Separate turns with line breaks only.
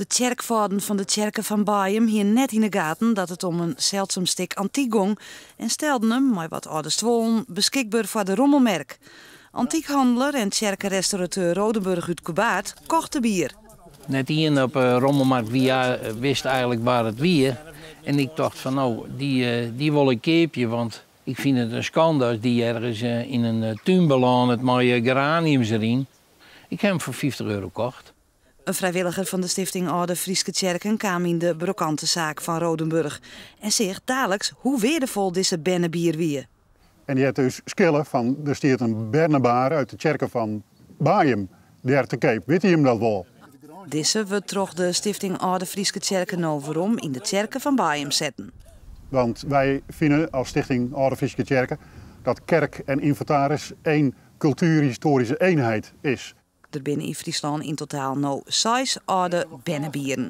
De tsjerkfâden fan de tsjerke fan Baaium hiene net yn 'e gaten dat it om in seldsum stik antyk gong en stelden him, mei wat âlde stuollen, beskikber foar de rommelmerk. Antykhanneler en tsjerkerestaurateur Rodenburg út Kûbaard kocht de bier.
Net ien op de rommelmarkt wie, wist eigenlik wa't it wie. En ik tocht fan no, dy wol ik keapje, want ik fyn it in skande as dy ergens yn in tún belânet mei geraniums deryn. Ik ha him foar 50 euro kocht.
In frijwilliger fan de stifting Alde Fryske Tsjerken kaam yn de brokantesaak fan Rodenburg en seach daliks hoe weardefol dizze bernebier wie.
En dy hat dus skille fan der stiet in bernebaar út de tsjerke fan Baaium dêr te keap. Witte jim dat wol?
Dizze wurdt troch de stifting Alde Fryske Tsjerken no werom yn de tsjerke fan Baaium setten.
Want wy fine as Stichting Alde Fryske Tsjerken dat kerk en ynventaris één cultuurhistorische eenheid is.
Der binne yn Fryslân yn totaal no seis âlde bernebieren.